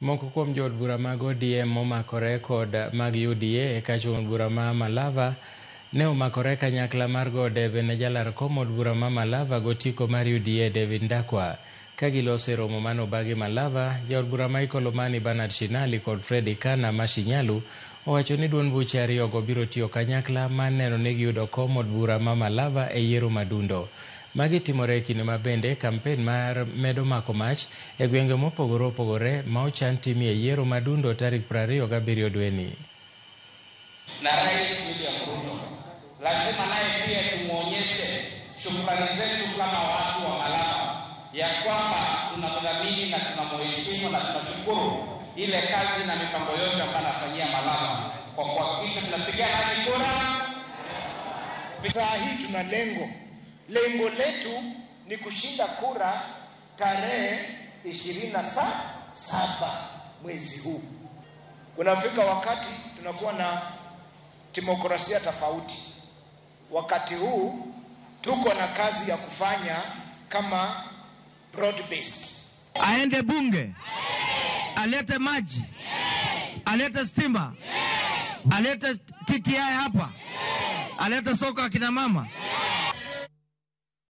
Moko kuom jood bura mag ODM momakore kod mag UDA e kacho od bura ma Malava ne omakore kanyakla mar go debe ne jalar kom od bura ma Malava gotiko mar UDA David Ndakwa. Ka giloso e romo mane obagi Malava, jaod bura ma Ikolomani Bernard Shinali kod Fred Ikana ma Shinyalu owacho ni duond buche ariyogo biro tiyo kanyakla mar neno ni giyudo kom od bura ma Malava e yiero madundo. Magi timore e kinde ma bende kampen mar medo mako mach e gwenge mopogore opogore ma ochan timie yiero madundo tarik 27 dweni. Na Rais William Ruto lazima naye pia tumuonyeshe shukrani zetu kama watu wa Malava ya kwamba tunamdhamini na tunamuheshimu na tunashukuru ile kazi na mipango yote ambayo anafanyia Malava kwa kuhakikisha tunapiga nani kura. Saa hii tuna lengo, lengo letu ni kushinda kura tarehe 27 mwezi huu. Kunafika wakati tunakuwa na demokrasia tofauti. Wakati huu tuko na kazi ya kufanya kama broad based. Aende bunge, alete maji, alete stima, alete TTI hapa, alete soko akina mama.